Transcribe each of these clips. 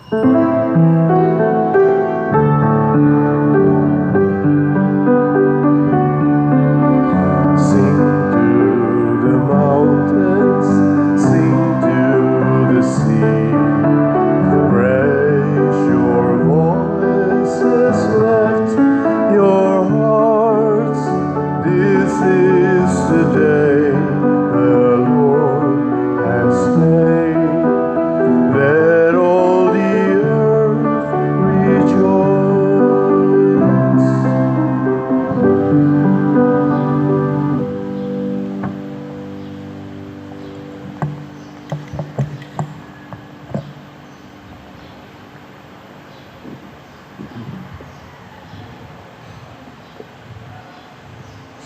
Sing to the mountains, sing to the sea. Raise your voices, lift your hearts. This is the day the Lord has made. Let all the earth rejoice.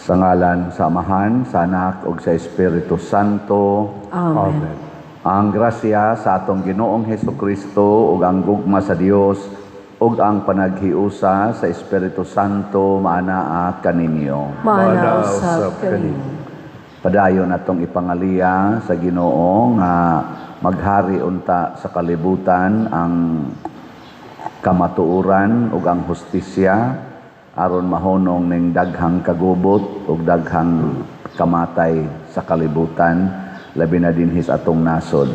Sa ngalan sa Amahan, sa Anak ug sa Espiritu Santo. Amen. Ang grasya sa atong Ginoong Hesukristo ug ang gugma sa Dios ug ang panaghiusa sa Espiritu Santo maanaa kaninyo. Maana usab kaninyo. Padayon atong ipangaliya sa Ginoo nga maghari unta sa kalibutan ang kamatuoran ug ang hustisya aron mahonong ning daghang kagubot ug daghang kamatay sa kalibutan, labi na dinhi sa atong nasod.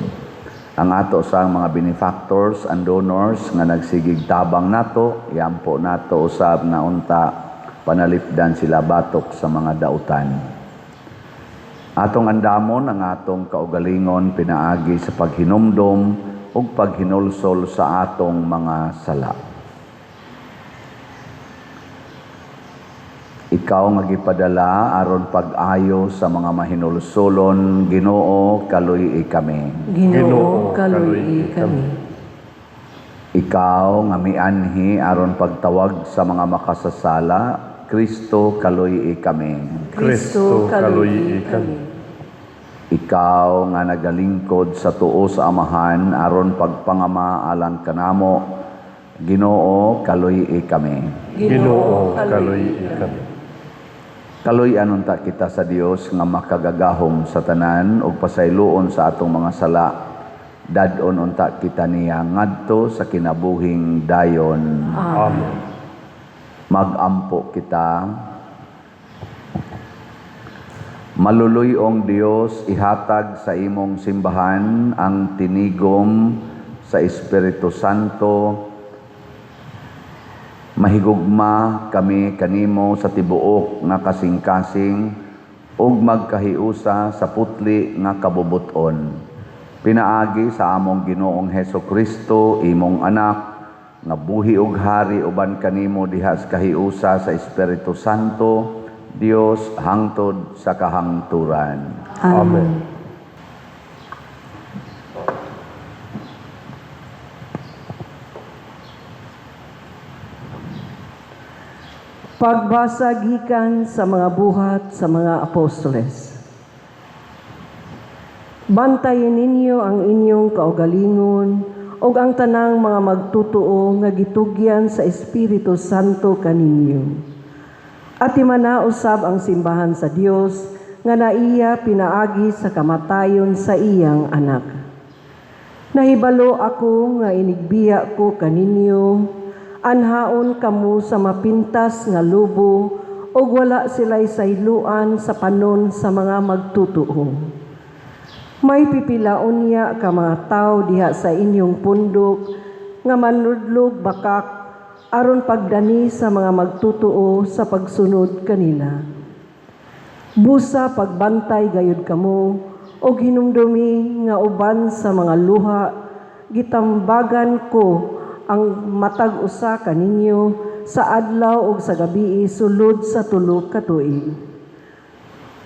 Ang ato sa mga benefactors and donors nga nagsigig tabang nato, iampo nato usab nga unta panalipdan sila batok sa mga dautan. Atong andamon ang atong kaugalingon pinaagi sa paghinumdom ug paghinulsol sa atong mga sala. Ikaw nga gipadala aron pag-ayo sa mga mahinulsolon, Ginoo, kaluy-i kami. Ginoo, kaluy-i kami. Ikaw nga mianhi aron pagtawag sa mga makasasala, Kristo, kaluy-i kami. Kristo, kaluy-i kami. Ikaw nga nagalingkod sa tuo sa Amahan aron pagpangama alang kanamo, Ginoo, kaluy-i kami. Ginoo, kaluy-i kami. Kaluy-an unta kita sa Dios nga makagagahom sa tanan ug pasayloon sa atong mga sala. Dad-on unta kita niya ngadto sa kinabuhing dayon. Amen. Magampo kita. Maluluyong Dios, ihatag sa imong simbahan ang tinigom sa Espiritu Santo. Mahigugma kami kanimo sa tibuok nga kasing-kasing ug magkahiusa sa putli nga kabubuton. Pinaagi sa among Ginoong Heso Kristo, imong anak, nga buhi ug hari uban kanimo diha sa kahiusa sa Espiritu Santo, Dios hangtod sa kahangturan. Amen. Pagbasa gikan sa mga Buhat sa mga Apostoles. Bantayan ninyo ang inyong kaugalingon ug ang tanang mga magtutuo nga gitugyan sa Espiritu Santo kaninyo. Atimana usab ang simbahan sa Dios nga naiya pinaagi sa kamatayon sa iyang anak. Nahibalo ako nga inigbiya ko kaninyo, anhaon kamo sa mapintas nga lubo ug wala sila'y sayloan sa panon sa mga magtutuo. May pipilaon niya ka mga tao diha sa inyong pundok nga manudlog bakak aron pagdani sa mga magtutuo sa pagsunod kanila. Busa pagbantay gayud kamo og hinumdumi nga uban sa mga luha gitambagan ko ang matag usa kaninyo sa adlaw ug sa gabii sulod sa 3 ka tuig.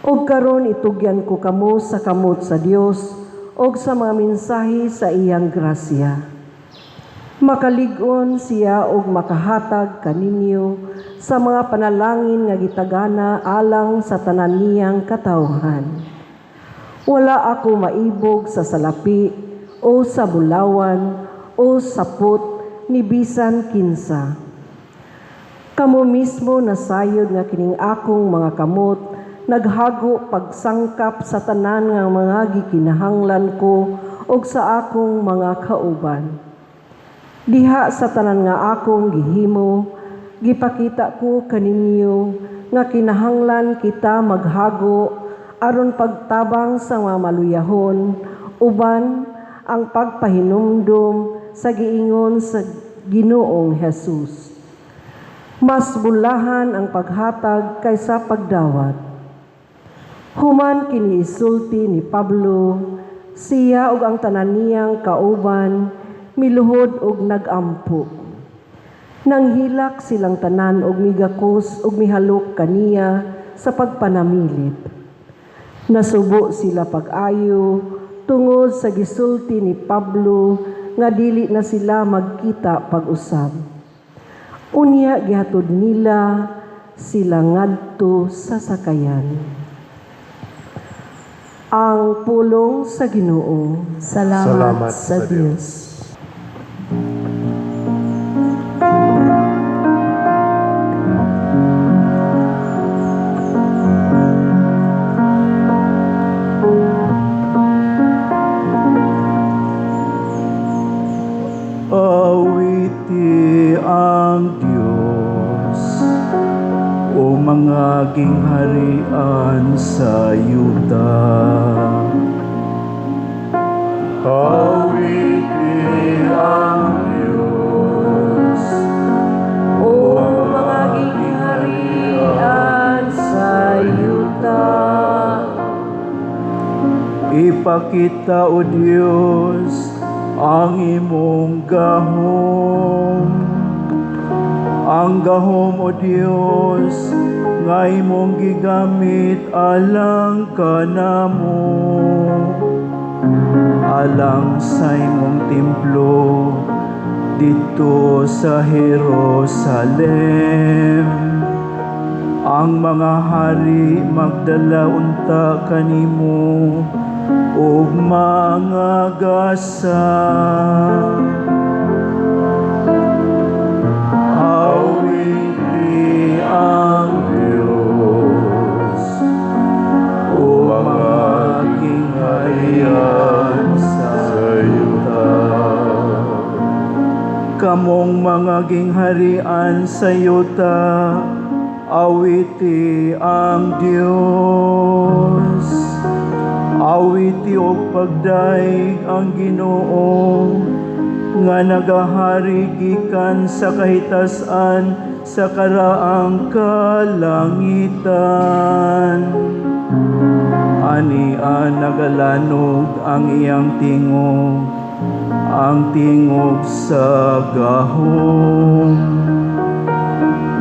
Ug karon itugyan ko kamo sa kamot sa Dios ug sa mga mensahe sa iyang grasya. Makalig-on siya og makahatag kaninyo sa mga panalangin nga gitagana alang sa tanan niyang katawhan. Wala ako maibog sa salapi o sa bulawan o sapot ni bisan kinsa. Kamo mismo nasayod nga kining akong mga kamot naghago pagsangkap sa tanan nga mga gikinahanglan ko og sa akong mga kauban. Diha sa tanan nga akong gihimo, gipakita ko kaninyo nga kinahanglan kita maghago aron pagtabang sa mga maluyahon uban ang pagpahinumdum sa giingon sa Ginoong Jesus: "Mas bulahan ang paghatag kaysa pagdawat." Human kini isulti ni Pablo, siya ug ang tanan niyang kauban miluhod og nagampo. Nanghilak silang tanan og migakos og mihalok kaniya sa pagpanamilit. Nasubo sila pag-ayo tungod sa gisulti ni Pablo nga dili na sila magkita pag-usab. Unya gihatod nila sila ngadto sa sakayan. Ang pulong sa Ginoo. Salamat, Salamat sa sa Diyos. Awiti ang Diyos, o mga gingharian sa yuta. Awiti ang Diyos, O mga gingharian sa yuta. Ipakita, O Diyos, ang imong gahom. Ang gahom, O Diyos, nga imong gigamit alang kanamo, alang sa imong templo didto sa Jerusalem. Ang mga hari magdala unta kanimo og mga gasa. Awiti ang Diyos, o mga gingharian sa yuta. Kamong mga gingharian sa yuta, awiti ang Diyos. Awiti og pagdayeg ang Ginoo nga nagahari gikan sa kahitasan sa karaang kalangitan. Ania nagalanog ang iyang tingog, ang tingog sa gahom.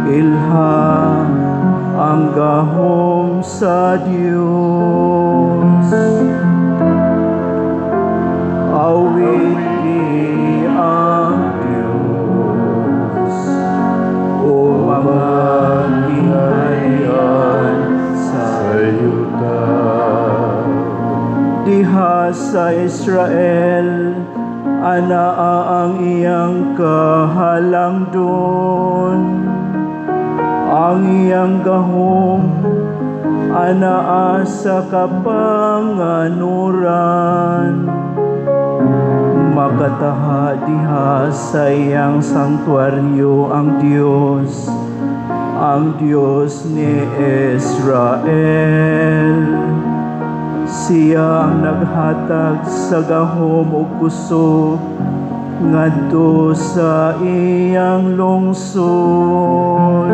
Ilha ang gahom sa Diyos. Awiti ang Diyos, o mga gingharian sa yuta. Diha sa Israel, anaa ang iyang kahalangdon. Ang iyang gahom, anaa sa kapanganuran. Makataha diha sa iyang santuaryo ang Diyos ni Israel. Siya ang naghatag sa gahom ug kusog ngadto sa iyang lungsod.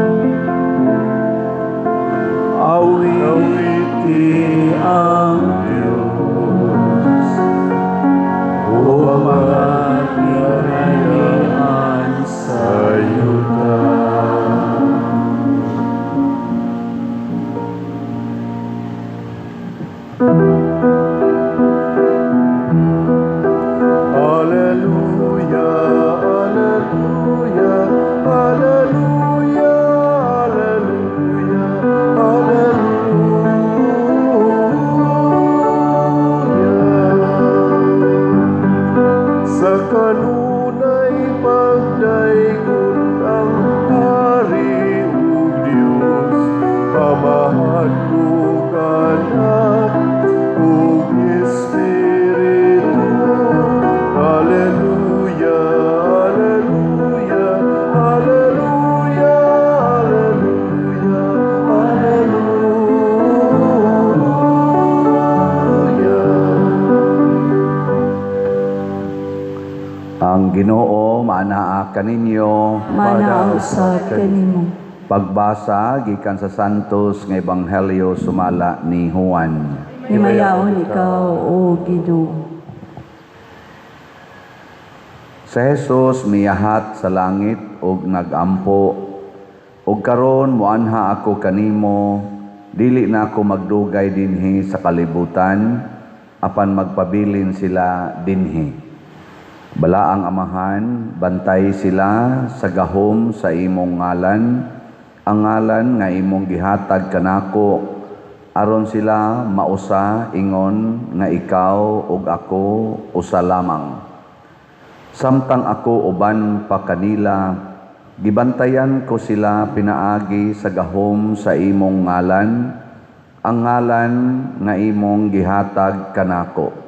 Awiti ang Diyos, o mga gingharian sa yuta. Alleluia, Alleluia, Alleluia, Alleluia, Alleluia. Sa kanunay pagdaygon ang Hari ug Dios, Amahan ug Anak. Ang Ginoo maanaa kaninyo. Manaa usab kanimo. Pagbasa gikan sa Santos nga Ebanghelyo sumala ni Juan. Himayaon ikaw, O Ginoo. Sa Jesus miyahat sa langit ug nagampo, "Ug karon moanha ako kanimo, dili na ako magdugay dinhi sa kalibutan, apan magpabilin sila dinhi. Balaang Amahan, bantay sila sa gahom sa imong ngalan, ang ngalan nga imong gihatag kanako, aron sila mausa ingon nga ikaw ug ako usa lamang. Samtang ako uban pa kanila, gibantayan ko sila pinaagi sa gahom sa imong ngalan, ang ngalan nga imong gihatag kanako.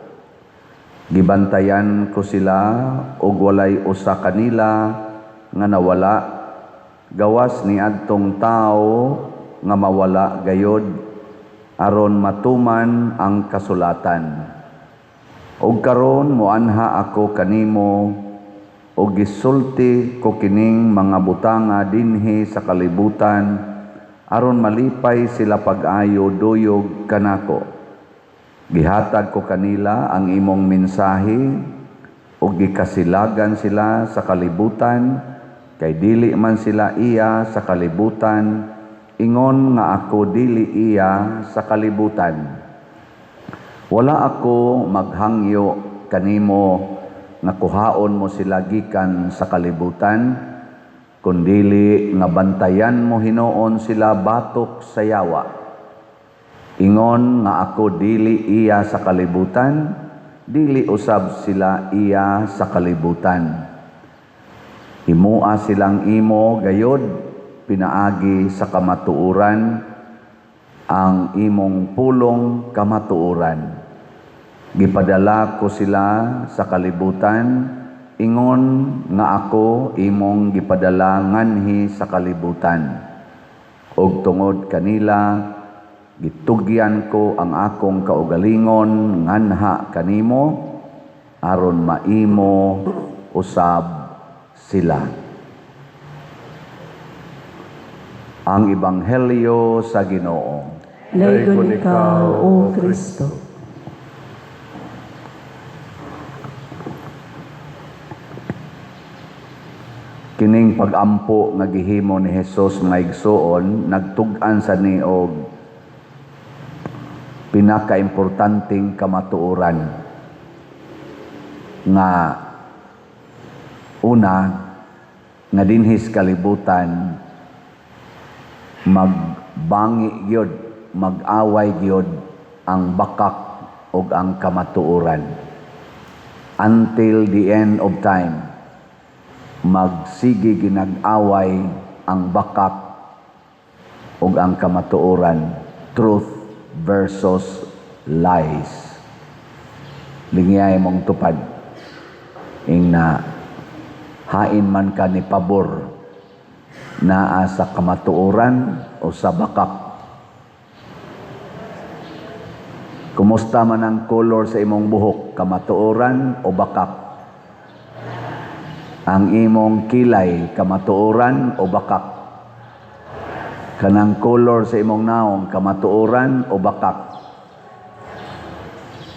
Gibantayan ko sila ug walay usa kanila nga nawala, gawas niadtong tawo nga mawala gayod, aron matuman ang kasulatan. Ug karon moanha ako kanimo ug gisulti ko kining mga butanga dinhi sa kalibutan aron malipay sila pag-ayo duyog kanako. Gihatag ko kanila ang imong mensahe ug gikasilagan sila sa kalibutan, kay dili man sila iya sa kalibutan, ingon nga ako dili iya sa kalibutan. Wala ako maghangyo kanimo nga kuhaon mo sila gikan sa kalibutan, kundili nga bantayan mo hinuon sila batok sa yawa. Ingon nga ako dili iya sa kalibutan, dili usab sila iya sa kalibutan. Himua silang imo gayod pinaagi sa kamatuoran, ang imong pulong kamatuoran. Gipadala ko sila sa kalibutan, ingon nga ako imong gipadala nganhi sa kalibutan. Og tungod kanila, gitugyan ko ang akong kaugalingon nganha kanimo, aron maimo usab sila." Ang Ebanghelyo sa Ginoo. Laygon ikaw, O Kristo. Kining pagampo nga gihimo ni Hesus, mga igsuon, nagtug-an sa niog pinakaimportanteng kamatuoran nga una, nga dinhis kalibutan magbangi gyud, mag-away gyud ang bakak ug ang kamatuoran. Until the end of time, magsige ginag-away ang bakak ug ang kamatuoran, truth versus lies. Lingyay mong tupad ing na hain man ka ni pabor, naa sa kamatuoran o sa bakak. Kumusta man ang color sa imong buhok, kamatuoran o bakak? Ang imong kilay, kamatuoran o bakak? Kanang color sa imong naong, kamatuoran o bakak?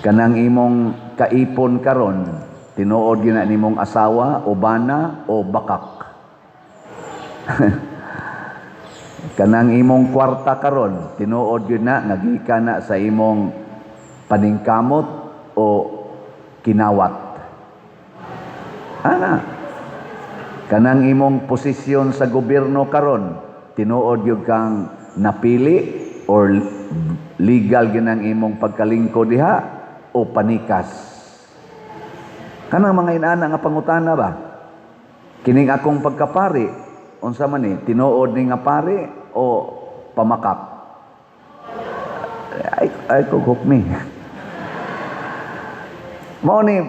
Kanang imong kaipon karon, tinuod gina nimong asawa o bana o bakak? Kanang imong kwarta karon, tinuod gyud na nga gikan na sa imong paningkamot o kinawat? Ana. Kanang imong posisyon sa gobyerno karon, tinuod gyud kang napili or legal gyud ang imong pagkalingkod diha o panikas? Kanang mga inana nga pangutana ba? Kining akong pagkapari, unsa man ni, tinuod ni nga pari o pamakak? Ay ko hukmi. Mao ni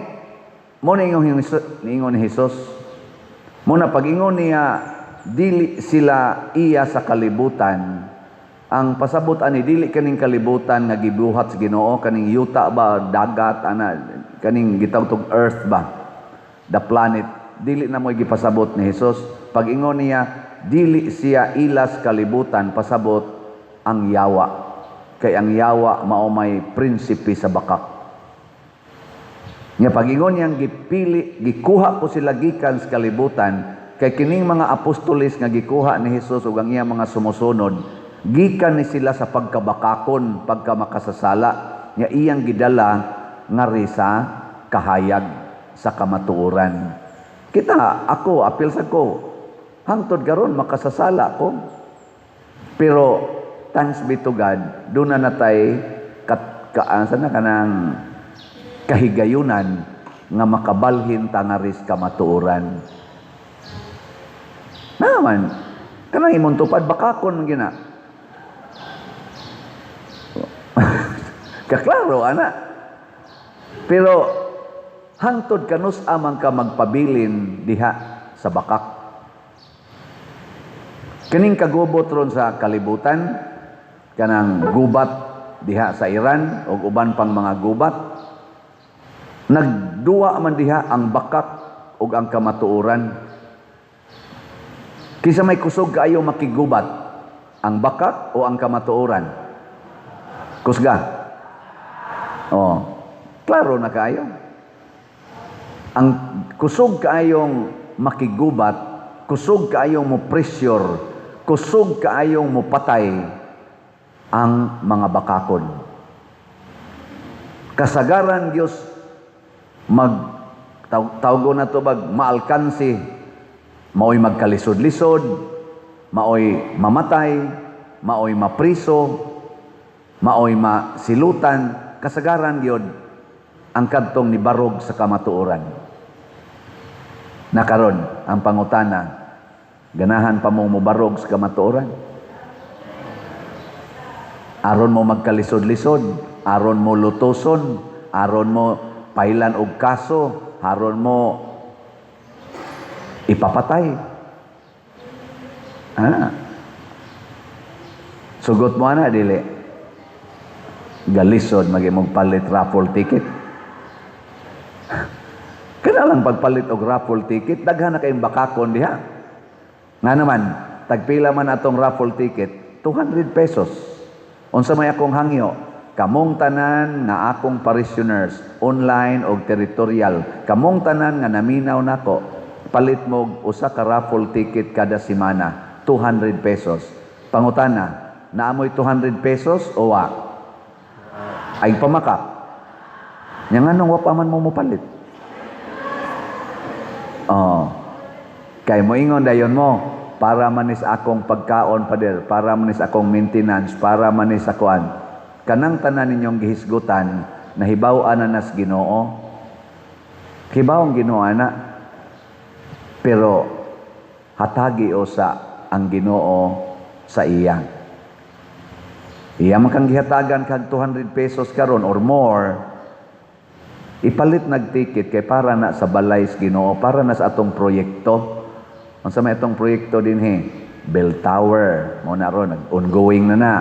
ingon ni Jesus. Mo na pag-ingon niya dili sila iya sa kalibutan, ang pasabot ani dili kaning kalibutan nga gibuhat sa Ginoo, kaning yuta ba, dagat ana, kaning gitawag earth ba, the planet. Dili na mo'y gipasabot ni Jesus. Pag ingon niya, dili siya ilas kalibutan, pasabot ang yawa. Kay ang yawa mao may prinsipe sa bakak. Nya pag-ingon niyang gipili, gikuha ko sila gikan sa kalibutan, kay kining mga apostoles nga gikuha ni Jesus ug ang iyang mga sumusunod, gikan ni sila sa pagkabakakon, pagkamakasasala, nga iyang gidala ngari sa kahayag sa kamatuoran. Kita, ako, apil sa ko, hangtod karon makasasala ko. Pero thanks be to God, doon na natay kat, ka, na kanang kahigayunan nga makabalhin ta ngari sa kamatuoran. Naman, kanang imong tupad bakakon man gina. Kaklaro ana. Pero hangtod kanus amang ka magpabilin diha sa bakak. Kining kagubot ron sa kalibutan, kanang gubat diha sa Iran ug uban pang mga gubat, nagduwa man diha ang bakak ug ang kamatuoran. Kinsa may kusog kaayo makigubat, ang bakak o ang kamatuoran? Kusga. Oh, klaro na kaayo. Ang kusog kaayong makigubat, kusog kaayong mo pressure, kusog kaayong mo patay ang mga bakakon. Kasagaran Dios mag tawgo na to bag maalkansi, maoy magkalisod-lisod, maoy mamatay, maoy mapriso, maoy masilutan, kasagaran gyud ang kadtong nibarog sa kamatuoran. Nakaron ang pangutana, ganahan pa mong mobarog sa kamatuoran? Aron mo magkalisod-lisod, aron mo lutoson, aron mo pailan og kaso, aron mo ipapatay. Ah. Sugot mo ana dili. Galisod magimong palit raffle ticket. Kana lang pagpalit og raffle ticket, daghan na kayong bakakon diha. Nga naman, tagpila man atong raffle ticket, 200 pesos. Unsa may akong hangyo? Kamong tanan nga akong parishioners, online og territorial, kamong tanan nga naminaw nako, palit mo usa ka raffle ticket kada semana, 200 pesos. Pangutana, naamoy 200 pesos o wa? Ay pamakak. Nya nganong wa pa man mo mopalit? Oh. Kay moingon dayon mo, para manis akong pagkaon, pader, para manis akong maintenance, para manis akuan. Kanang tanan ninyong gihisgutan, nahibaw-an na nas Ginoo. Hibaw ang Ginoo ana. Pero hatagi o sa ang Ginoo sa iya. Iya man kang gihatagan kag 200 pesos karon or more, ipalit nag-ticket kay para na sa balay sa Ginoo, para na sa atong proyekto. Unsa may atong proyekto dinhi? Bell Tower, mo na ron nag-ongoing na na.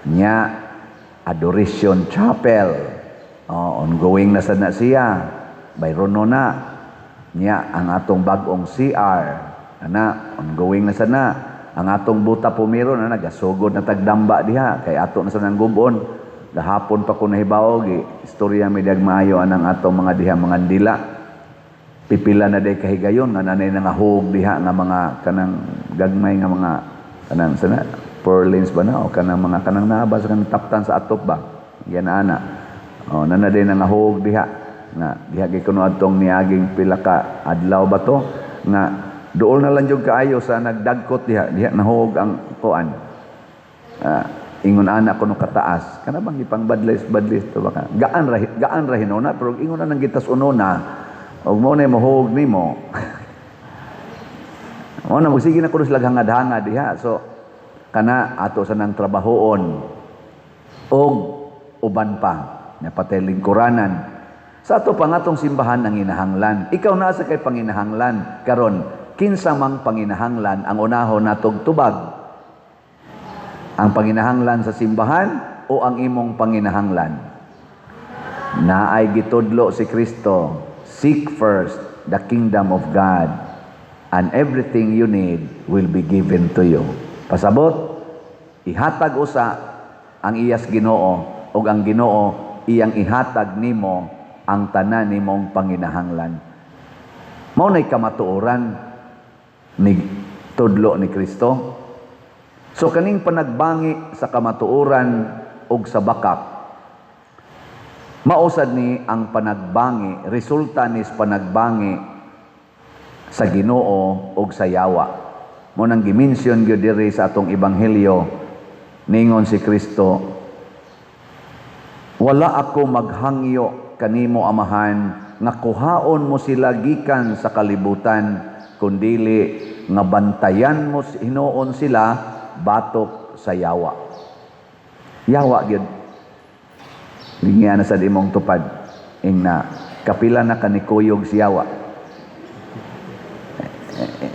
Nya Adoration Chapel. Oh, ongoing na sad na siya. Bayrono na. Nya ang atong bag-ong CR. Ana, ongoing na sad na. Ang atong buta pumiro na nagasugod na tagdamba diha kay ato na sa nang gubon. Gahapon pa ko nahibaw gi istorya mi dag maayo anang atong mga diha mga dila. Pipila na day kahigayon nga nanay nangahog diha nga mga kanang gagmay nga mga kanang sana purlins ba na o kanang mga kanang naa ba sa kanang taptan sa atop ba yan ana. O nana day nangahog diha nga diha gyud kuno adtong niaging pila ka adlaw ba to nga duol na lang jud kaayo sa nagdagkot diha diha nahog ang kuan. Ingon ana kuno kataas kana bang ipang badlis to baka gaan ra hinuna pero ingon na nang gitas unona og mo na mohog nimo. Mo na magsige na kuno sila hangad-hangad diha. So kana ato sa nang trabahoon og uban pa nya patay lingkuranan. Sa ato pa ngatong simbahan ang inahanglan. Ikaw naa sa kay panginahanglan karon, kinsa mang panginahanglan ang unahon natog tubag? Ang panginahanglan sa simbahan o ang imong panginahanglan? Naay gitudlo si Kristo, seek first the kingdom of God, and everything you need will be given to you. Pasabot, ihatag usa ang iyas Ginoo ug ang Ginoo iyang ihatag nimo ang tanan nimong panginahanglan. Mao nay kamatuoran ni tudlo ni Kristo. So kaning panagbangi sa kamatuoran ug sa bakak, mausad ni ang panagbangi, resulta ni panagbangi sa Ginoo ug sa yawa. Mao nang gi-mention gyud diri sa atong ebanghelyo, ningon si Kristo, "Wala ako maghangyo kanimo, Amahan, nga kuhaon mo sila gikan sa kalibutan, kundili nga bantayan mo hinuon sila batok sa yawa." Yawa gyud. Lingyan na sa imong tupad ing na kapila na kanikuyog si yawa.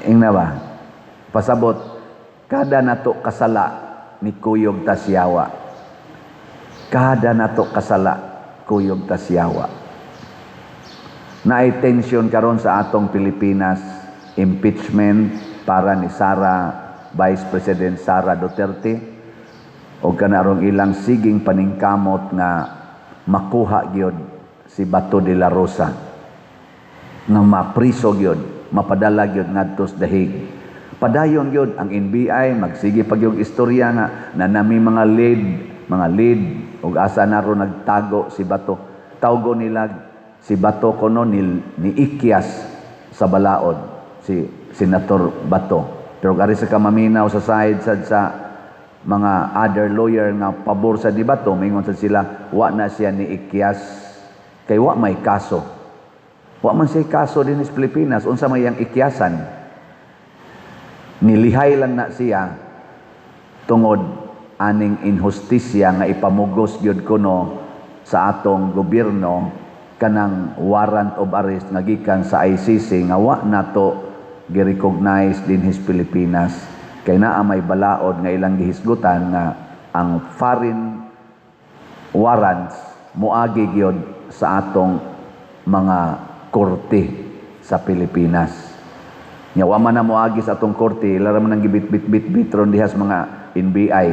Ing na ba? Pasabot, kada nato kasala ni kuyog tas yawa. Kada nato kasala kuyog tas yawa. Naay tension karon sa atong Pilipinas, impeachment para ni Sara, Vice President Sara Duterte, o kanarong ilang siging paningkamot nga makuha gyud si Bato de la Rosa, nga mapriso gyud, mapadala gyud ngadto sa dahig. Padayon gyud ang NBI magsige pa gyud istorya nga na nami mga lead ug asa na ro nagtago si Bato. Tawgo nila si Bato kuno ni Ikyas sa balaod si Senator Bato. Pero ari sa kamaminaw sa side sad sa mga other lawyer nga pabor sa ni Bato, mingon sad sila wa na siya ni Ikyas kay wa may kaso. Wa man siya kaso din sa Pilipinas, unsa may iyang ikyasan? Nilihay lang na siya tungod aning inhustisya nga ipamugos gyud kuno sa atong gobyerno kanang warrant of arrest nga gikan sa ICC nga wa nato gi-recognize dinhi sa Pilipinas, kay naa may balaod nga ilang gihisgutan nga ang foreign warrants moagi gyud sa atong mga korte sa Pilipinas. Nya wa man na moagi sa atong korte, ila ra man ang gibit-bit-bit-bit ron diha sa mga NBI.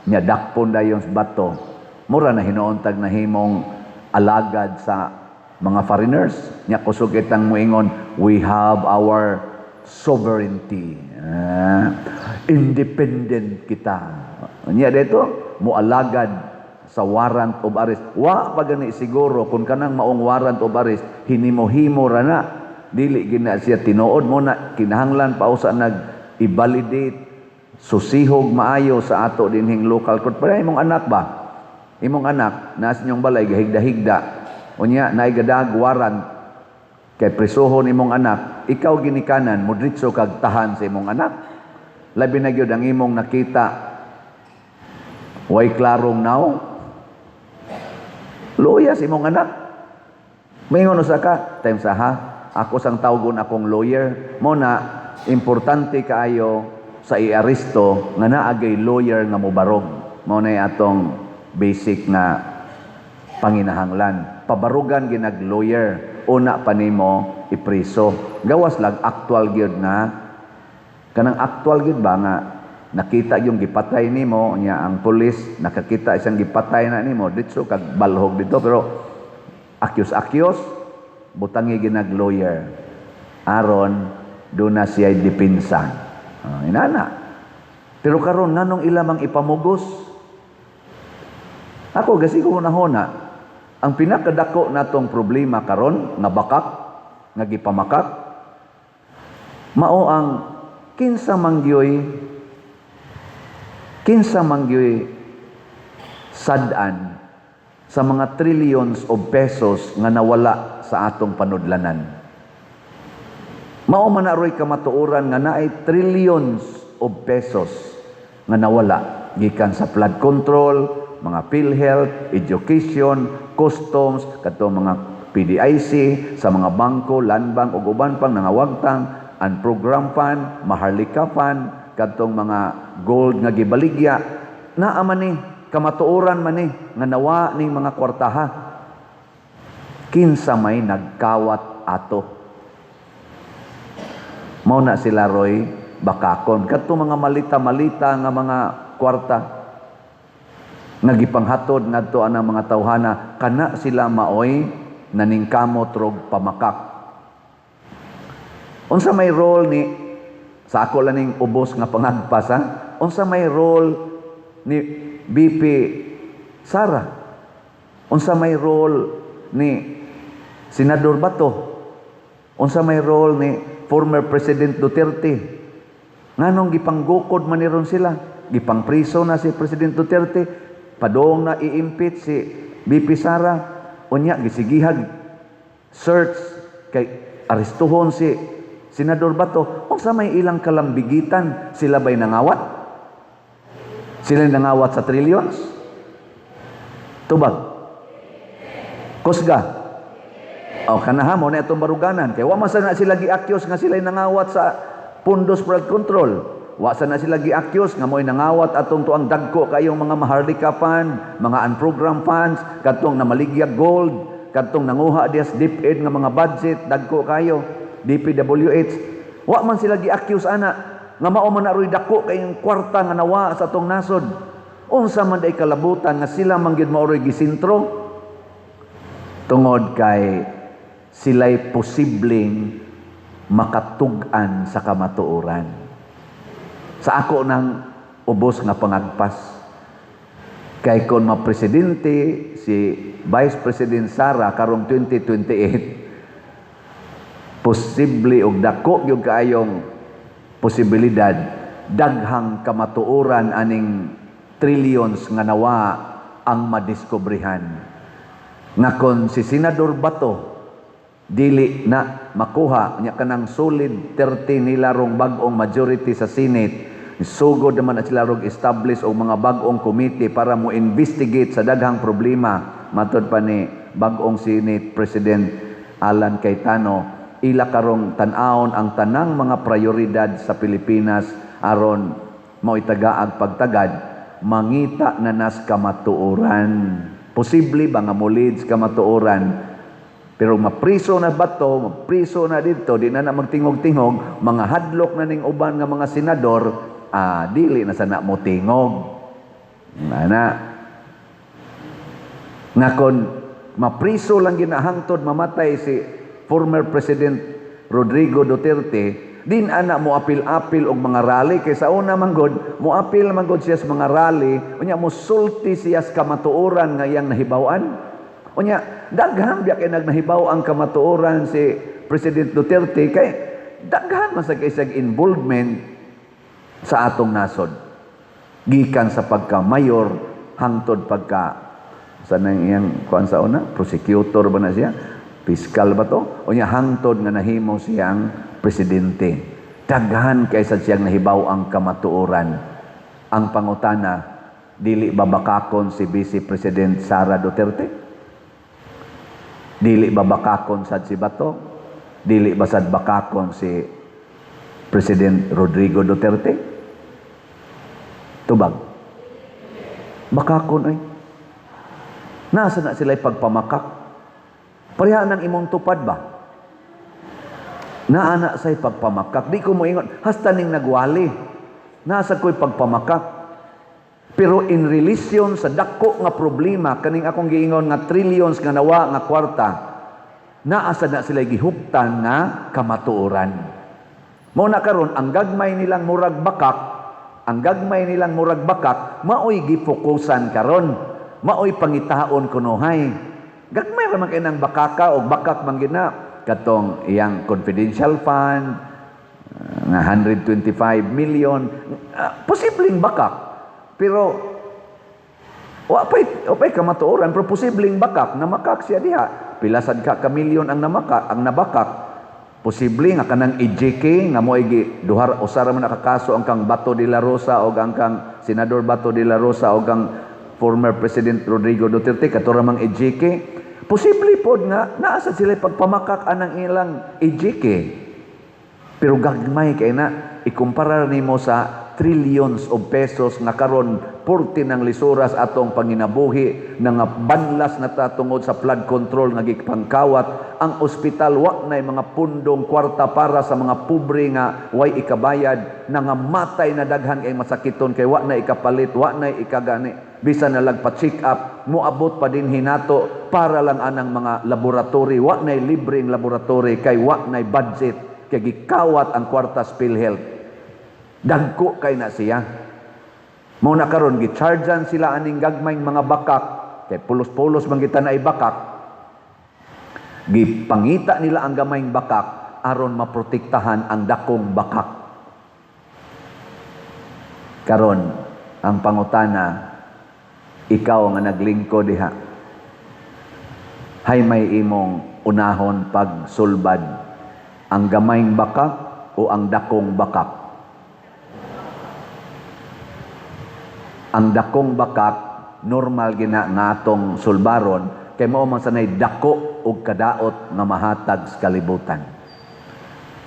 Nya dakpon dayon sa Bato. Mura na hinuon tag nahimong alagad sa mga foreigners. Nya kusog itang moingon, "We have our sovereignty. Ah, independent kita." Nya dito moalagad sa warrant of arrest. Wa pa gani siguro kung kanang maong warrant of arrest hinimo-himo ra na. Dili gina siya tinuod mo na kinahanglan pa usa nag i-validate, susihog maayo sa ato dinhing local court. Pero imong anak ba? Imong anak nasa inyong balay gahigda-higda. Unya naay gadag warrant kay presohon imong anak, ikaw ginikanan mo diretso kag tahan sa imong anak. Labi na gyud ang imong nakita way klarong naw. Luya sa imong anak. Maingon usa ka, time sa ha, ako sang tawgon akong lawyer. Mo na, importante kaayo sa iaresto nga naagay lawyer nga mobarog. Mo na atong basic nga panginahanglan. Pabarugan ginag lawyer, una pa nimo ipriso. Gawas lang actual gyud nga kanang actual gyud ba nga nakita yung gipatay nimo, nya ang pulis nakakita isang gipatay na nimo, ditso kag balhog dito. Pero akyos-akyos, butangi ginag lawyer aron do na siya depensa. Inana. Pero karon, nganong ila mang ipamugos? Ako gasi ko nahona ang pinakadako natong problema karon nga bakak nga gipamakak mao ang kinsa man gyoy sad-an sa mga trillions of pesos nga nawala sa atong panudlanan. Mao man na roy kamatuoran nga naay trillions of pesos nga nawala gikan sa flood control, mga PhilHealth, education, customs, kadto mga PDIC, sa mga bangko, Land Bank ug uban pang nangawagtang, ang program fund, Maharlika Fund, kadtong mga gold nga gibaligya, naa man ni kamatuoran man ni nga nawa ning mga kwartaha. Kinsa may nagkawat ato? Mao na sila roy bakakon. Kadto mga malita-malita nga mga kwarta nga gipanghatod ngadto anang mga tawhana, kana sila maoy naningkamot rog pamakak. Unsa may role ni, sa ako lang ning ubos nga pangagpas ha, unsa may role ni VP Sara? Unsa may role ni Senador Bato? Unsa may role ni former President Duterte? Nganong gipanggukod man ni ron sila? Gipangpriso na si President Duterte, padong na i-impeach si VP Sara, unya gisigihag search kay arestuhon si Senador Bato. Unsa may ilang kalambigitan? Sila ba'y nangawat? Sila nangawat sa trillions? Tubag. Kusga. O kanaha mo na itong baruganan. Kay wa man sa na sila gi-accuse nga sila nangawat sa pundos flood control. Wa sa na sila gi-accuse nga mo'y nangawat atong tuang dagko kayong mga Maharlika Fund, mga unprogrammed funds, kadtong namaligyag gold, kadtong nanguha dias DepEd nga mga budget, dagko kayo, DPWH. Wa man sila gi-accuse ana nga mao man na roy dako kayong kwarta nga nawa sa atong nasod. Unsa man day kalabutan nga sila man gyud mao roy gisintro? Tungod kay sila'y posibleng makatug-an sa kamatuoran. Sa ako ng ubos nga pangagpas. Kay kon mapresidente si Vice President Sara karong 2028, posible og dako gyud kaayong posibilidad daghang kamatuoran aning trillions nga nawa ang madiskobrehan. Nga kon si Senador Bato dili na makuha nya kanang solid 30 nila rong bag-ong majority sa Senate, sugod naman na sila rog establish og mga bag-ong committee para mo investigate sa daghang problema. Matod pa ni bag-ong Senate President Alan Cayetano, ila karong tan-awon ang tanang mga prioridad sa Pilipinas aron mao'y tagaag pagtagad, mangita na nas kamatuoran. Posible ba nga mo-lead sa kamatuoran? Pero mapriso na Bato, mapriso na dito, di na na magtingog-tingog, mga hadlok na ning uban nga mga senador, dili na sana mo tingog. Ana. Nga kon mapriso lang ginahangtod mamatay si former President Rodrigo Duterte, din ana mo apil-apil og mga rally kay sa una man gud mo apil man gud siya sa mga rally, unya mo sulti siya sa kamatuoran nga iyang nahibaw-an. Unya daghan biya kay nagnahibaw ang kamatuoran si President Duterte kay daghan man sa kay siyang involvement sa atong nasod. Gikan sa pagka-mayor hangtod pagka sa nang iyang kuan sa una, prosecutor ba na siya? Fiscal ba to? Unya hangtod nga nahimo siyang presidente. Daghan kay sad siyang nahibaw ang kamatuoran. Ang pangutana, dili ba bakakon si Vice President Sara Duterte? Dili ba bakakon sad si Bato? Dili ba sad bakakon si President Rodrigo Duterte? Tubag. Bakakon ay. Nasa na sila pagpamakak? Pareha ng imong tupad ba? Naana say pagpamakak. Di ko moingon, hasta ning nagwali. Nasa ko'y pagpamakak. Pero in relation sa dako nga problema, kaning akong giingon nga trillions nga nawa nga kwarta, naasa na sila gihuptan nga kamatuoran. Mao na karon ang gagmay nilang murag bakak, ang gagmay nilang murag bakak, maoy gifokusan karon, maoy pangitaon kunuhay. Gagmay ra man kay nang bakaka o bakak man gina katong iyang confidential fund nga 125 million, posibleng bakak. Pero wa pa'y kamatuoran, pero posibleng bakak, namakak siya diha. Pila sad ka milyon ang namakak, ang nabakak. Posible nga kanang EJK nga mo'y gi duhar usara man nakakaso ang kang Bato de la Rosa o ang kang Senador Bato de la Rosa o kang former President Rodrigo Duterte, kato ra mang EJK. Posible pod nga naa sa sila pagpamakak anang ilang EJK. Pero gagmay kay na ikumpara nimo sa trillions of pesos nga karon purti ng lisuras atong panginabuhi, nga banlas na ta tungod sa flood control nga gipangkawat. Ang ospital wa nay mga pundong kwarta para sa mga pobre nga way ikabayad, nangamatay na daghan kay masakiton kay wa na ikapalit, wa na ikagani, bisan na lang pa-check up moabot pa din hinato para lang anang mga laboratory. Wa nay libreng laboratory kay wa nay budget, kay gikawat ang kwarta sa PhilHealth. Dagko kay na siya. Mao na karon gichargean sila aning gagmayng mga bakak kay pulos-pulos man kita na bakak. Gipangita nila ang gamayng bakak aron maprotektahan ang dakong bakak. Karon ang pangutana, ikaw nga naglingkod diha, hay may imong unahon pagsulbad, ang gamayng bakak o ang dakong bakak? Ang dakong bakak normal gina nga atong sulbaron kay mao man sanay dako og kadaot nga mahatag sa kalibutan.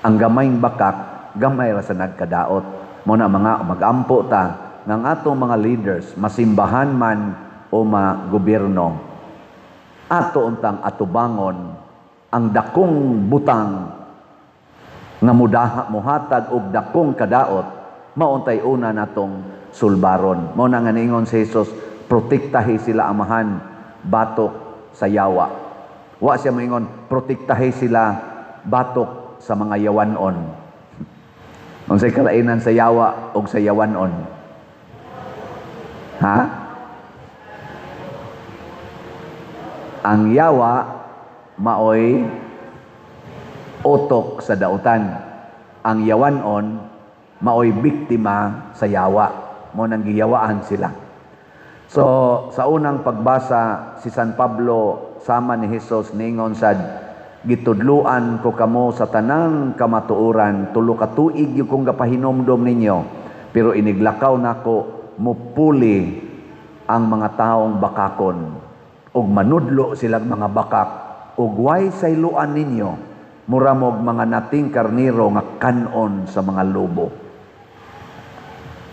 Ang gamayng bakak gamay ra sa nagkadaot. Mao na mga magampo ta nga ang atong mga leaders, masimbahan man o magobyerno, ato untang atubangon ang dakong butang nga mudaha mohatag og dakong kadaot, mauntay una natong sulbaron. Mao na nga niingon si Jesus, protektahi sila Amahan batok sa yawa. Wa siya moingon protektahi sila batok sa mga yawanon. Unsay kalainan sa yawa og sa yawanon? Ha? Ang yawa maoy utok sa dautan. Ang yawanon maoy biktima sa yawa. Mo nang giyawaan sila. So sa unang pagbasa, si San Pablo sama ni Jesus ningon sad, gitudluan ko kamo sa tanang kamatuoran, tulo ka tuig gyud kong gapahinomdom ninyo, pero iniglakaw nako mupuli ang mga taong bakakon ug manudlo silang mga bakak ug way sayloan ninyo, mura mog mga nating karniro nga kanon sa mga lobo.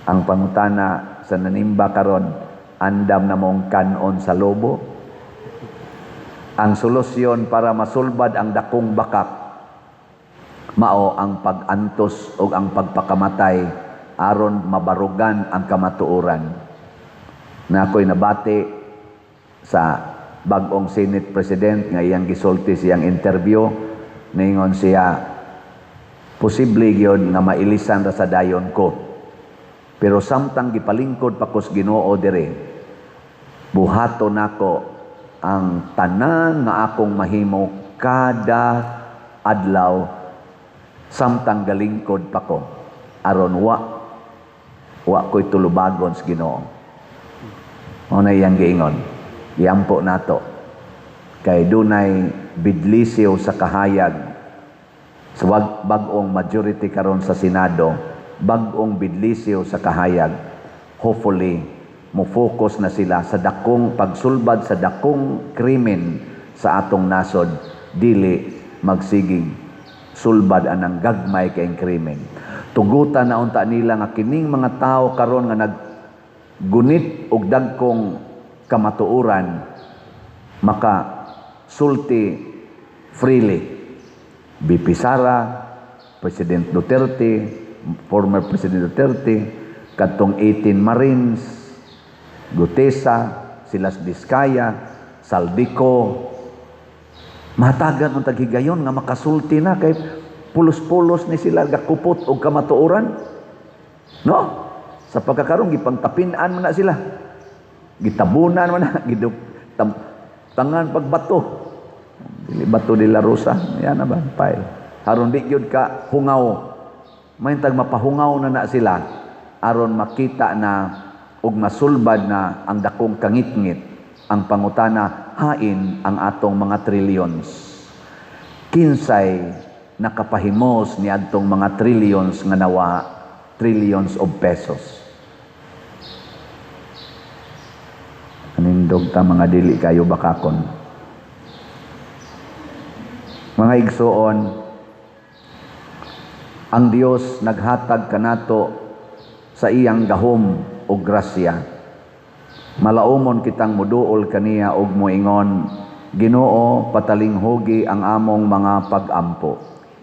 Ang pangutana sa nanimba karon, andam na mong kanon sa lobo? Ang solusyon para masulbad ang dakong bakak mao ang pag-antos o ang pagpakamatay aron mabarugan ang kamatuoran. Na ako'y nabati sa bag-ong Senate President nga iyang gisulti siyang interview, ningon siya, posible gyud nga mailisan ra sa dayon ko, pero samtang gipalingkod pa kos Ginoo dire, buhato nako ang tanan nga akong mahimo kada adlaw samtang galingkod pa ko, aron wa ko'y tulubagon sa Ginoo. Mao na iyang giingon. Iampo nato kay dunay bidlisiw sa kahayag sa bag-ong majority karon sa Senado, bag-ong bidlisiw sa kahayag. Hopefully mo-focus na sila sa dakong pagsulbad sa dakong krimen sa atong nasod, dili magsigig sulbad anang gagmay kay krimen. Tugutan na unta nila nga kining mga tao karon nga naggunit og dagkong kamatuoran maka sulti freely. BP Sara, President Duterte, former President Duterte, kadtong 18 Marines, Gutesa, Silas Diskaya, Saldico, matagan ang taghigayon nga makasulti na kay pulos-pulos ni sila gakupot og kamatuoran. No? Sa pagkakaroon, gipangtapin-an man na sila. Gitabunan man na, tangan pagbato. Dili bato de la Rosa, yan na ba? Pile. Aron di gyud ka hungaw. Mayntag mapahungaw na na sila aron makita na og masulbad na ang dakong kangitngit, ang pangutana, hain ang atong mga trillions. Kinsay nakapahimos ni adtong mga trillions nga nawa, trillions of pesos. Anindog ta mga dili kayo bakakon. Mga igsoon, ang Dios naghatag kanato sa iyang gahom ug grasya. Malaumon kitang muduol kaniya ug moingon, Ginoo, patalinghugi ang among mga pag-ampo.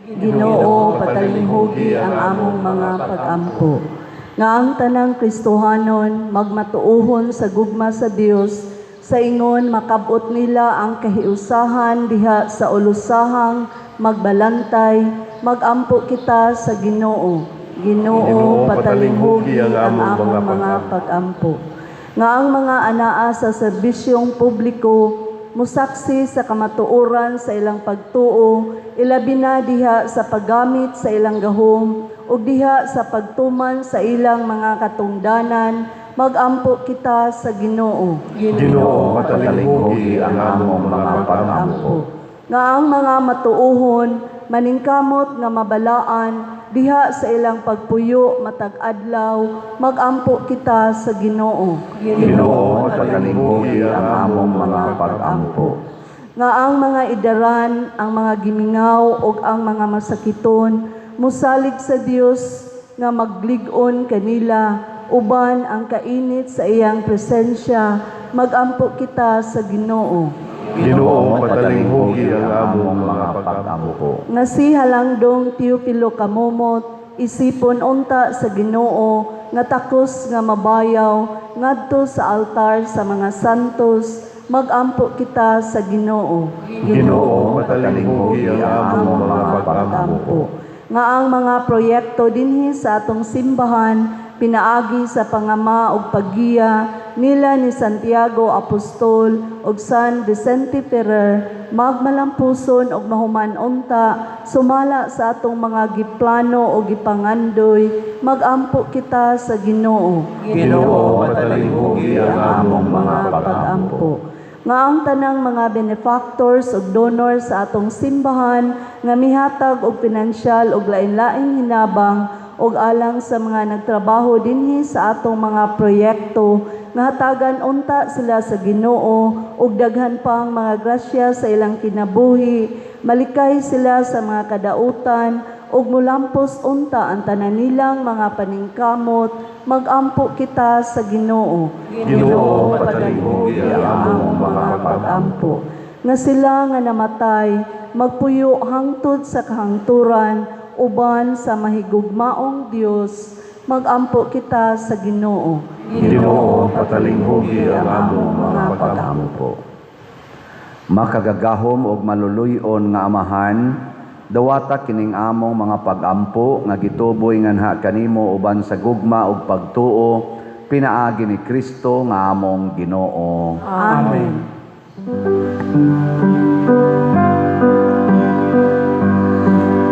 Ginoo, patalinghugi ang among mga pag-ampo. Nga ang tanang Kristohanon magmatuohon sa gugma sa Dios, sa ingon makabot nila ang kahiusahan diha sa ulusahang magbalantay, magampo kita sa Ginoo. Ginoo, Ginoo, patalinghugi ang among mga pag-ampo. Nga ang mga anaa sa serbisyong publiko musaksi sa kamatuoran sa ilang pagtuo, ilabi na diha sa paggamit sa ilang gahom ug diha sa pagtuman sa ilang mga katungdanan, magampo kita sa Ginoo. Ginoo, patalinghugi ang among mga pag-ampo. Nga ang mga matuohon maningkamot nga mabalaan diha sa ilang pagpuyo matag adlaw, magampo kita sa Ginoo. Ginoo, patalinghugi ang among mga pag-ampo. Nga ang mga idaran, ang mga gimingaw ug ang mga masakiton mosalig sa Dios nga maglig-on kanila uban ang kainit sa iyang presensya, magampo kita sa Ginoo. Ginoo, patalinghugi ang among mga pag-ampo. Nga si Halangdong Teofilo Camomot isipon unta sa Ginoo nga takos nga mabayaw ngadto sa altar sa mga santos, magampo kita sa Ginoo. Ginoo, patalinghugi ang among mga pag-ampo. Nga ang mga proyekto dinhi sa atong simbahan pinaagi sa pangama ug paggiya nila ni Santiago Apostol ug San Vicente Ferrer magmalampuson ug mahuman unta sumala sa atong mga giplano o gipangandoy, magampo kita sa Ginoo. Ginoo, patalinghugi ang among mga pag-ampo. Nga ang tanang mga benefactors ug donors sa atong simbahan nga mihatag og pinansyal ug lain-laing hinabang ug alang sa mga nagtrabaho dinhi sa atong mga proyekto, nga hatagan unta sila sa Ginoo ug daghan pang mga grasya sa ilang kinabuhi, malikay sila sa mga kadautan ug mulampos unta ang tanan nilang mga paningkamot, magampo kita sa Ginoo. Ginoo, patalinghugi ang among mga pag-ampo. Nga sila nga namatay magpuyo hangtod sa kahangturan uban sa mahigugmaong Dios, magampo kita sa Ginoo. Ginoo, patalinghugi ang among mga pag-ampo. Makagagahom og maluluy-on nga Amahan, dawata kining among mga pag-ampo nga gituboy nganha kanimo uban sa gugma ug pagtuo pinaagi ni Kristo nga among Ginoo. Amen.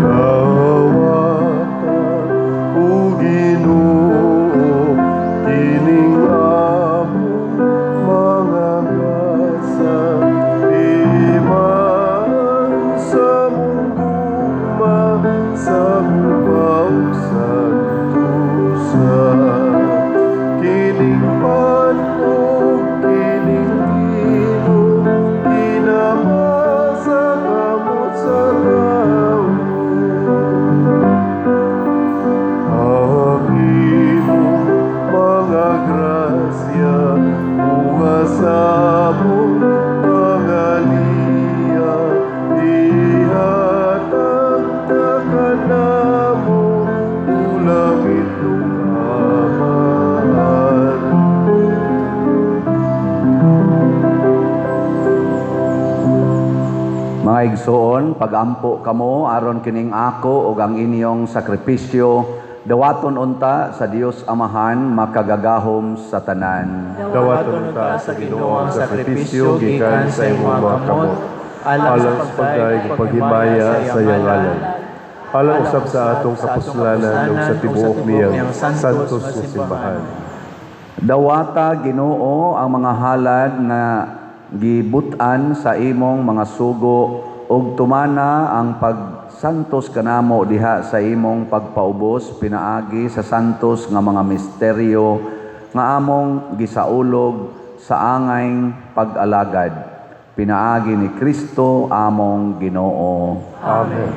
Dawata, o Ginoo, kining among mga gasa, timaan sa mong gugma, sa gugma ug santusa. Kining pan ug kining bino, tinama sa kamot sa tawo. Ang imong mga grasya, bunga sa among mga liya, ihatag na kanamo, ulangit ug Amahan. Mga igsoon, pagampo kamo aron kining ako ug ang inyong sakripisyo dawaton unta sa Dios Amahan makagagahom sa tanan. Dawaton ta sa Ginoo ang sakripisyo gikan sa imong mga kamot, alang sa pagdayeg ug paghimaya sa iyang ngalan. Alang usab sa atong kapuslanan ug sa tibuok niyang santos nga simbahan. Dawata, Ginoo, ang mga halad nga gibut-an sa imong mga sugo ug tumana ang pagsantos kanamo diha sa imong pagpaubos pinaagi sa santos nga mga misteryo nga among gisaulog sa angay pag-alagad pinaagi ni Kristo among Ginoo. Amen.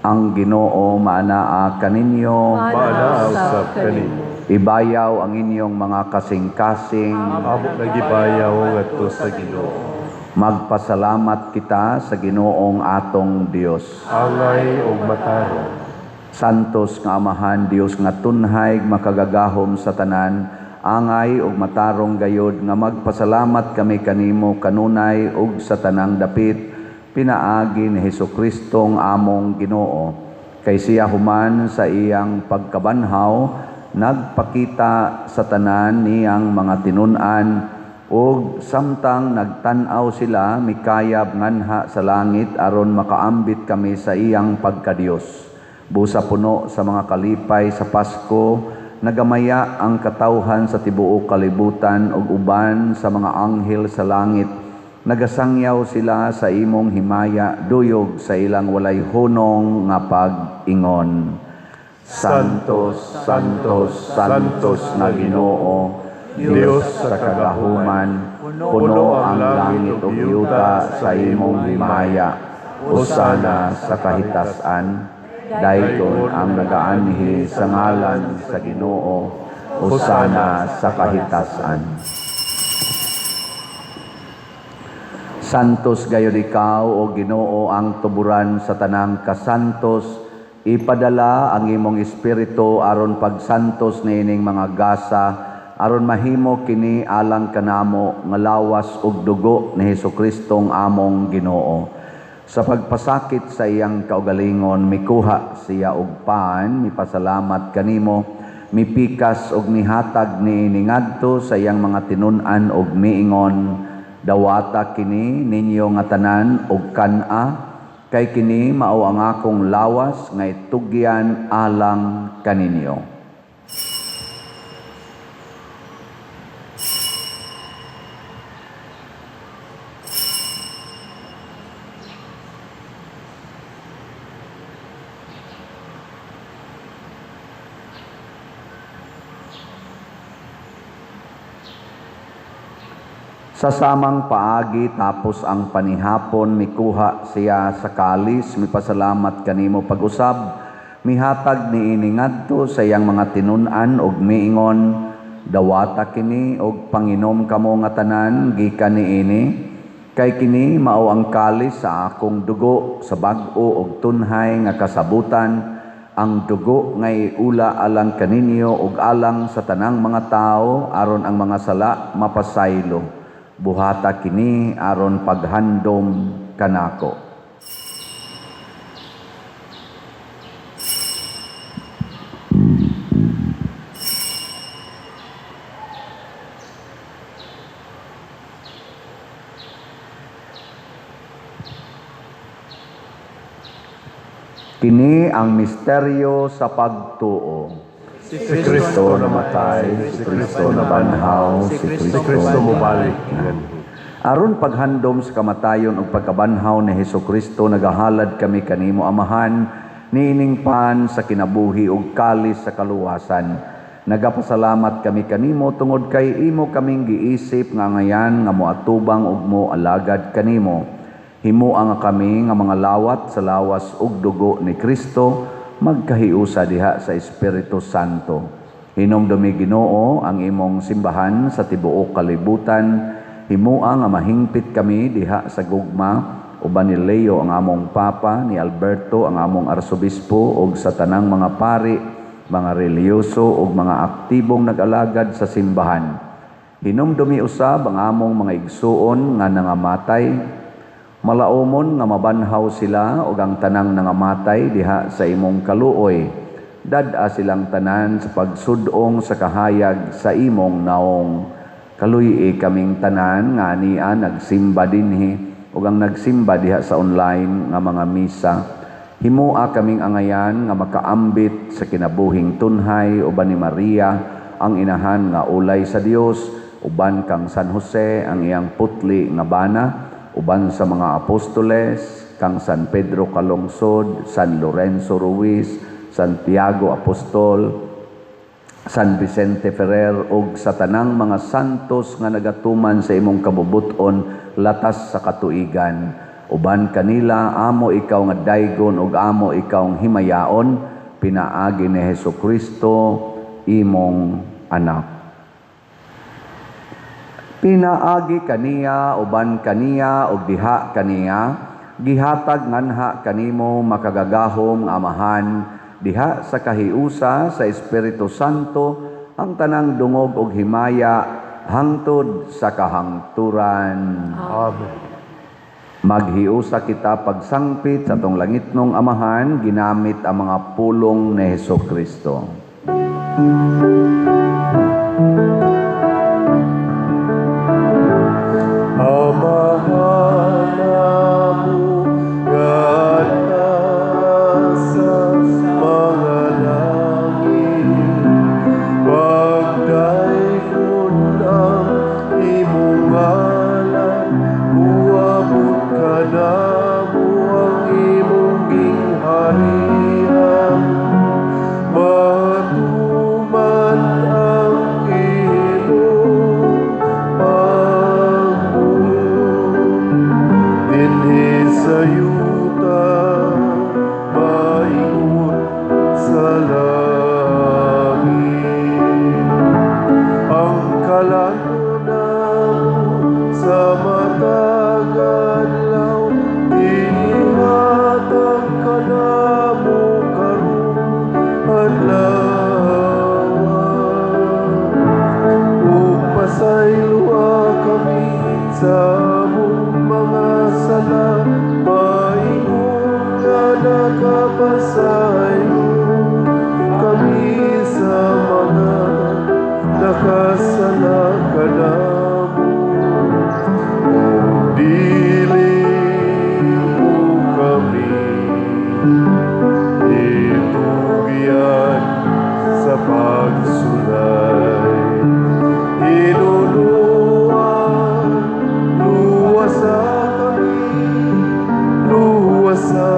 Ang Ginoo maanaa kaninyo. Maanaa usab kanimo. Ibayaw ang inyong mga kasing-kasing. Amo nagibayaw ngadto sa Ginoo. Magpasalamat kita sa Ginoong atong Dios. Angay ug matarong. Santos nga Amahan, Dios nga tunhay, makagagahom sa tanan, angay ug matarong gayod nga magpasalamat kami kanimo kanunay ug sa tanang dapit, pinaagi ni Hesukristo among Ginoo. Kay siya human sa iyang pagkabanhaw, nagpakita sa tanan niyang mga tinun-an, ug samtang nagtan-aw sila mikayab nganha sa langit aron makaambit kami sa iyang pagkadiyos. Busa puno sa mga kalipay sa Pasko, nagamaya ang katawhan sa tibuok kalibutan ug uban sa mga anghel sa langit. Nagasangyaw sila sa imong himaya, duyog sa ilang walay hunong nga pag-ingon. Santos, Santos, Santos na Ginoo, Dios sa kagahuman, puno ang langit ug yuta sa imong himaya. Hosana sa kahitasan. Daygon ang nagaanhi sa ngalan sa Ginoo. Hosana sa kahitasan. Santos gayud ikaw o Ginoo ang tuburan sa tanang kasantos. Ipadala ang imong espiritu aron pagsantos niining mga gasa, aron mahimo kini alang kanamo nga lawas ug dugo ni Hesukristong among Ginoo. Sa pagpasakit sa iyang kaugalingon, mikuha siya og pan, mipasalamat kanimo, mipikas og mihatag niini ngadto sa iyang mga tinun-an og miingon, dawata kini ninyo nga tanan og kan-a, kay kini mao ang akong lawas nga itugyan alang kaninyo. Sa samang paagi tapos ang panihapon, mikuha siya sa kalis, mipasalamat kanimo pag-usab, mihatag niini ngadto sa iyang mga tinun-an og miingon, dawata kini og panginom kamo nga tanan gikan niini, kay kini mao ang kalis sa akong dugo sa bag-o og tunhay nga kasabutan, ang dugo nga iula alang kaninyo ug alang sa tanang mga tawo aron ang mga sala mapasaylo. Buhata kini aron paghandom kanako. Kini ang misteryo sa pagtuo. Si Kristo namatay, si Kristo nabanhaw, si si Kristo mobalik. Aron paghandom sa kamatayon ug pagkabanhaw ni Hesukristo, nagahalad kami kanimo Amahan, niining pan sa kinabuhi ug kalis sa kaluwasan. Nagapasalamat kami kanimo tungod kay imo kaming giisip nga ngayan nga moatubang ug moalagad kanimo. Himoa nga kami nga mga lawat sa lawas ug dugo ni Kristo, magkahiusa diha sa Espiritu Santo. Hinumdumi Ginoo ang imong simbahan sa tibuok kalibutan. Himoa nga mahingpit kami diha sa gugma uban ni Leo ang among Papa, ni Alberto ang among Arsobispo ug sa tanang mga pari, mga relihiyoso ug mga aktibong nag-alagad sa simbahan. Hinumdumi usab ang among mga igsuon nga nangamatay. Malaumon nga mabanhaw sila ug ang tanang nangamatay diha sa imong kaluoy. Dad-a silang tanan sa pagsudong sa kahayag sa imong naong. Kaluy-i kaming tanan nga ania nagsimba dinhi ug ang nagsimba diha sa online nga mga misa. Himoa kaming angayan nga makaambit sa kinabuhing tunhay uban ni Maria ang inahan nga ulay sa Dios, uban kang San Jose ang iyang putli nga bana, uban sa mga apostoles, kang San Pedro Calungsod, San Lorenzo Ruiz, Santiago Apostol, San Vicente Ferrer, ug sa tanang mga santos nga nagatuman sa imong kabubut-on latas sa katuigan. Uban kanila amo ikaw nga daygon ug amo ikaw ang himayaon, pinaagi ni Hesukristo imong anak. Pinaagi kaniya, uban kaniya, ug diha kaniya, gihatag nganha kanimo makagagahom nga Amahan diha sa kahiusa sa Espiritu Santo ang tanang dungog ug himaya hangtod sa kahangturan. Amen. Maghiusa kita pagsangpit sa atong langitnong Amahan ginamit ang mga pulong ni Hesus Kristo. Amahan namo nga nasa mga langit, pagdaygon ang imong ngalan, muabot kanamo ang imong gingharian, matuman ang imong pagbuot dinhi sa yuta maingon sa langit. Ang kalan-on namo sa matag adlaw ihatag kanamo karong adlaw, ug pasayloa kami sa among mga sala maingon nga nakapasaylo kami sa mga nakasala kanamo, ug dili mo kami itugyan sa pagsulay. Hinunua, luwasa kami, luwasa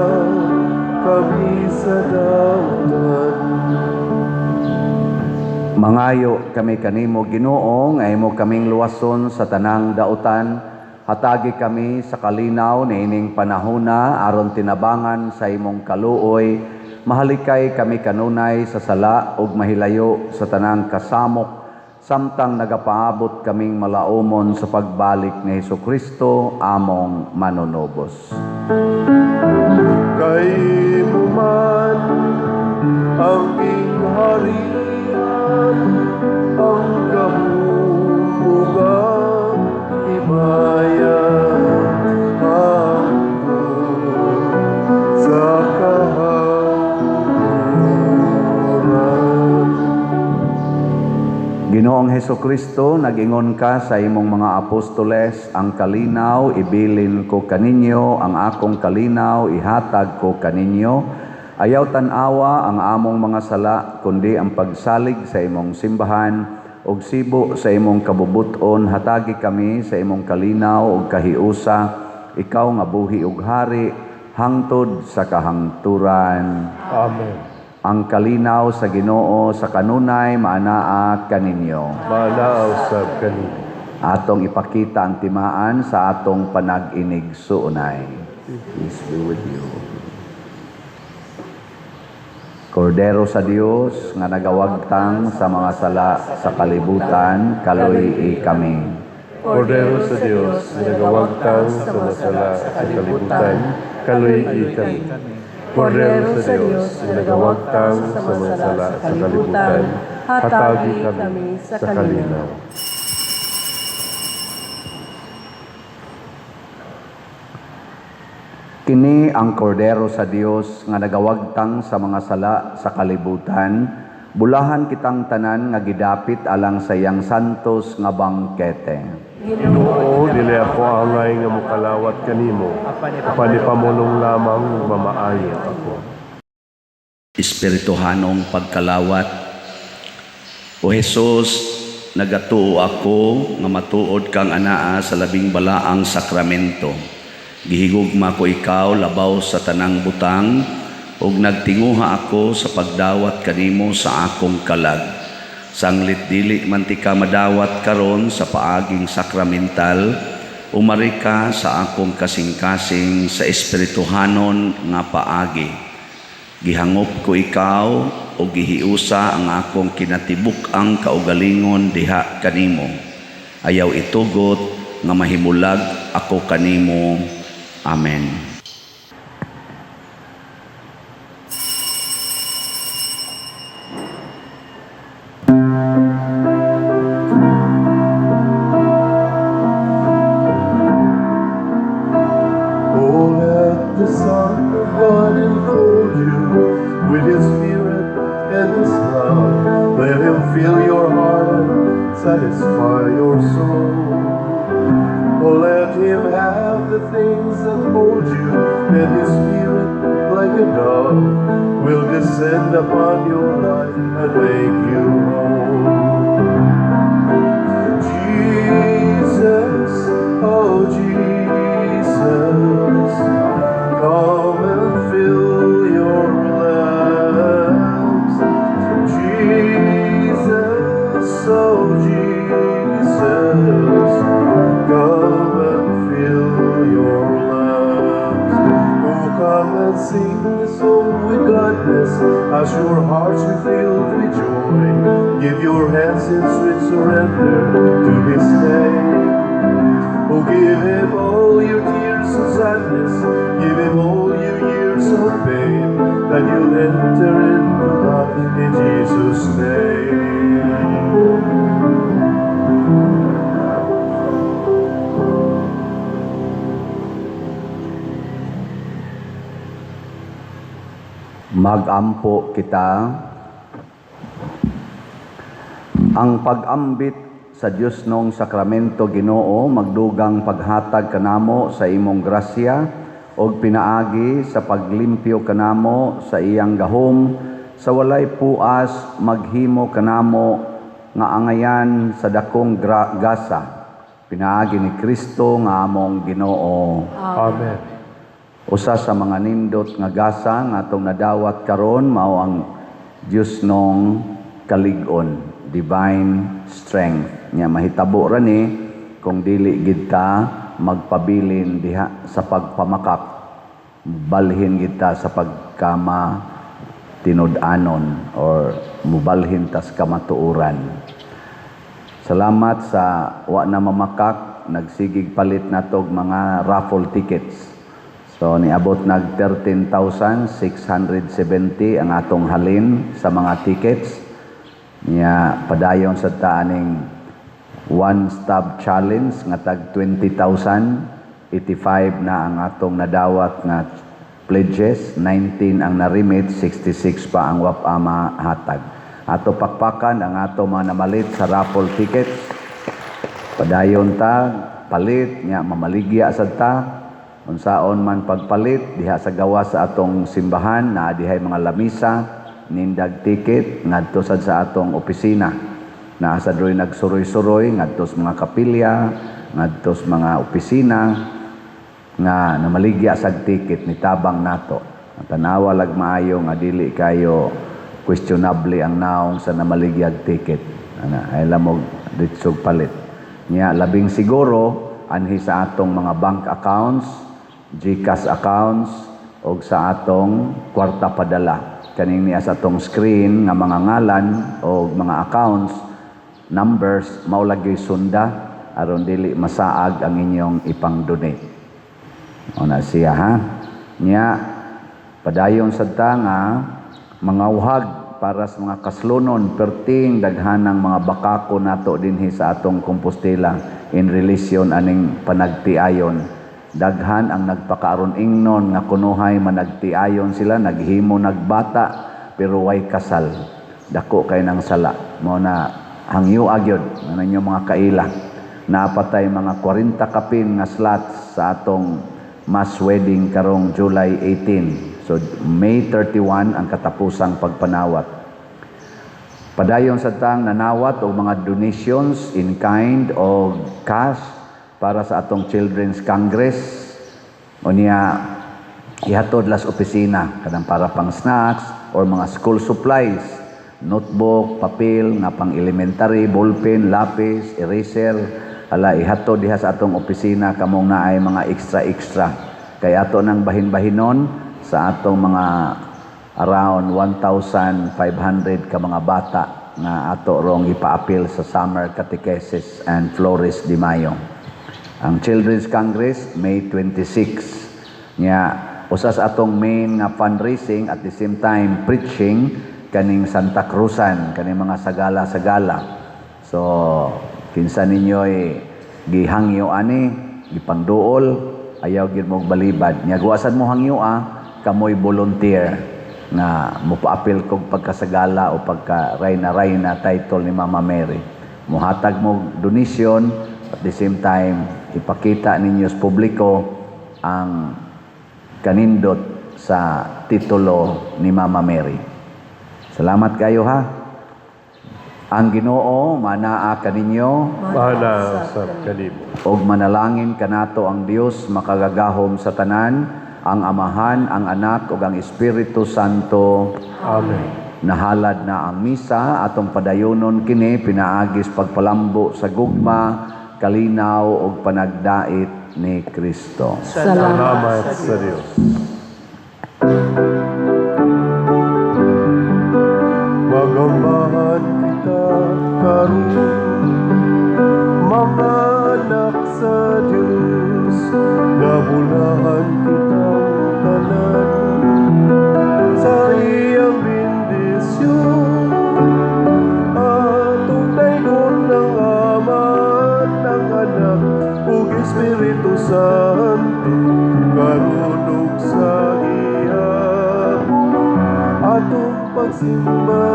kami sa dautan. Mangayo kami kanimo, Ginoo, nga imo kaming luwason sa tanang dautan. Hatagi kami sa kalinaw niining panahona aron tinabangan sa imong kaluoy. Mahalikay kami kanunay sa sala ug mahilayo sa tanang kasamok samtang nagapaabot kaming malaumon sa pagbalik ni Hesukristo among manunubos. Kay imo man ang gingharian, ang gahom ug ang himaya, hangtod sa kahangturan. Ginoong Hesukristo, nag-ingon ka sa imong mga apostoles, "Ang kalinaw ibilin ko kaninyo, ang akong kalinaw ihatag ko kaninyo." Ayaw tan-awa ang among mga sala, kundi ang pagsalig sa imong simbahan, ug sibo sa imong kabubuton, hatagi kami sa imong kalinaw ug kahiusa, ikaw nga buhi ug hari hangtod sa kahangturan. Amen. Ang kalinaw sa Ginoo sa kanunay maanaa kaninyo. Maanaa usab kanimo. Atong ipakita ang timaan sa atong panag-inigsuonay. Peace be with you. Kordero sa Dios nga nagawagtang sa mga sala sa kalibutan, kaluy-i kami. Kordero sa Dios nga nagawagtang sa mga sala sa kalibutan, kaluy-i kami. Kordero sa Dios nga nagawagtang sa mga sala sa kalibutan, hatagi kami sa kalinaw. Kini ang Kordero sa Dios nga nagawagtang sa mga sala sa kalibutan. Bulahan kitang tanan nga gidapit alang sa iyang santos nga bangkete. Ginoo, dili ako angay nga mokalawat kanimo, apan ipamulong lamang ug mamaayo ako. Espirituhanong pagkalawat. O Hesus, nagatuo ako nga matuod kang anaa sa labing balaang sakramento. Gihigugma ko ikaw labaw sa tanang butang ug nagtinguha ako sa pagdawat kanimo sa akong kalag. Sanglit dili man tika madawat karon sa paaging sakramental, umari ka sa akong kasing-kasing sa espirituhanon nga paagi. Gihangop ko ikaw o gihiusa ang akong kinatibuk-ang kaugalingon diha kanimo. Ayaw itugot nga mahimulag ako kanimo. Amen. Oh, let the Son of God enfold you with His Spirit and His love. Let Him fill your heart and satisfy your soul. Oh, let Him have the things that hold you, and His Spirit, like a dove, will descend upon your life and make you whole. Jesus, oh Jesus, come and fill your lamps. Jesus, oh Jesus, come and fill your lamps. Oh, come and sing the song with gladness as your hearts be filled with joy. Give your hands in sweet surrender to His name. Oh, give Him all your tears of sadness, give Him all your years of pain, then you'll enter into life in Jesus' name. Magampo kita. Ang pag-ambit sa Dios nong sakramento, Ginoo, magdugang paghatag kanamo sa imong grasya og pinaagi sa paglimpyo kanamo sa iyang gahom sa walay puas, maghimo kanamo nga angayan sa dakong gasa pinaagi ni Kristo nga among Ginoo. Amen. Usa sa mga nindot nga gasa nga atong nadawat karon mao ang Dios nong kalig-on, divine strength. Nya mahitabo ra ni kung dili gid ta magpabilin diha sa pagpamakak. Balhin gid ta sa pagkama tinud-anon or mubalhin tas kamatuoran. Salamat sa wa na mamakak, nagsigig palit natog mga raffle tickets. So niabot nag 13,670 ang atong halin sa mga tickets. Nya padayon sa ta aning one stop challenge nga tag 20,085 na ang atong nadawat nga pledges, 19 ang na-remit, 66 pa ang wap-ama hatag. Ato pakpakan ang ato mga namalit sa raffle tickets. Padayon ta palit nya mamaligya sad ta unsaon man pagpalit diha sa gawas sa atong simbahan naa dihay mga lamisa nindag ticket ngadto sad sa atong opisina. Naa sad roy nagsuroy-suroy ngadto sa mga kapilya, ngadto sa mga opisina nga namaligya sad ticket nitabang nato. Tanawa lag maayo nga dili kayo questionable ang naong sa namaligyag ticket. Ana ay lamog ditsog palit. Nya labing siguro anhi sa atong mga bank accounts, GCash accounts og sa atong kwarta padala. Kaning niya sa atong screen nga mga ngalan og mga accounts numbers mao lagi sunda aron dili masaag ang inyong ipang-donate. O na siya ha. Nya padayon sad ta nga mangawhag para sa mga kaslonon perting daghanang mga bakako nato dinhi sa atong Compostela in relation aning panagtiayon. Daghan ang nagpakaaron ingnon nga kunuhay managtiayon sila, naghimo nagbata pero way kasal. Dako kay nang sala. Mao na hangyo agyod nga ninyo mga kaila. Napatay mga 40 kapin nga slots sa atong mass wedding karong July 18. So May 31 ang katapusang pagpanawat. Padayon sa tang nanawat og mga donations in kind o cash para sa atong Children's Congress. Unya ihatod las opisina kanang para pang snacks or mga school supplies, notebook, papel nga pang elementary, ballpen, lapis, eraser. Ala ihatod diha sa atong opisina kamong naay mga extra extra. Kay ato nang bahin-bahinon sa atong mga Around 1,500 ka mga bata nga ato rong ipaapil sa Summer Catechesis and Flores de Mayo. Ang Children's Congress, May 26. Nya usa sa atong main nga fundraising, at the same time preaching, kaning Santa Cruzan, kaning mga sagala-sagala. So kinsa ninyo'y gihangyo ani, gipangduol, ayaw gyud mo balibad. Nya guwasan mo hangyo kamoy volunteer nga mopaapil kog pagkasagala o pagka rayna-rayna title ni Mama Mary. Muhatag mo donation, at the same time ipakita ninyo sa publiko ang kanindot sa titulo ni Mama Mary. Salamat kayo ha. Ang Ginoo manaa kaninyo. Mana usab kanimo. Ug manalangin kanato ang Dios makagagahom sa tanan, ang Amahan, ang Anak ug ang Espiritu Santo. Amen. Nahalad na ang misa, atong padayonon kini pinaagis pagpalambo sa gugma, kalinaw ug panagdait ni Kristo. Salamat sa Dios. Magambahan kita karon, mga anak sa Dios, nga bulahan kitang tanan sa iyang bendisyon. Atong daygon ang Ama at ang Anak ug Espiritu Santo, karon ug sa gihapon, atong pagsimba.